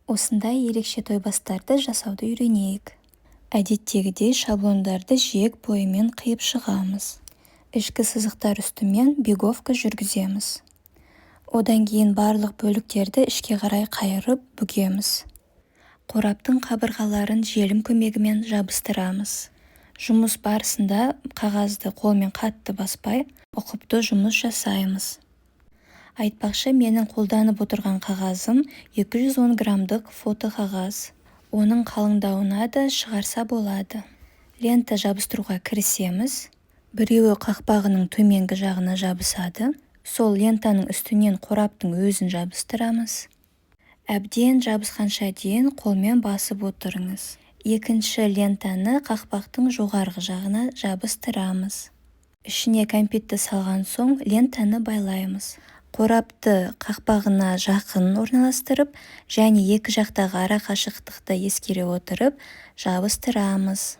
Осындай ерекше тойбастарды жасауды үйренейік. Әдеттегідей шаблондарды жиек бойымен қиып шығамыз. Ішкі сызықтар үстімен биговка жүргіземіз. Одан кейін барлық бөліктерді ішке қарай қайырып, бүгеміз. Қораптың қабырғаларын желім көмегімен жабыстырамыз. Жұмыс барысында қағазды қолмен қатты баспай, ұқыпты жұмыс жасаймыз. Айтпақшы, менің қолданып отырған қағазым 210 граммдық фотоқағаз. Оның қалыңдауына да шығарса болады. Лента жабыстыруға кірісеміз. Біреуі қақпағының төменгі жағына жабысады. Сол лентаның үстінен қораптың өзін жабыстырамыз. Әбден жабысқанша дейін қолмен басып отырыңыз. Екінші лентаны қақпақтың жоғарғы жағына жабыстырамыз. Ішіне кәмпитті салған соң, лентаны байлаймыз. Қорапты қақпағына жақын орналастырып және екі жақтағы ара қашықтықты ескере отырып жабыстырамыз.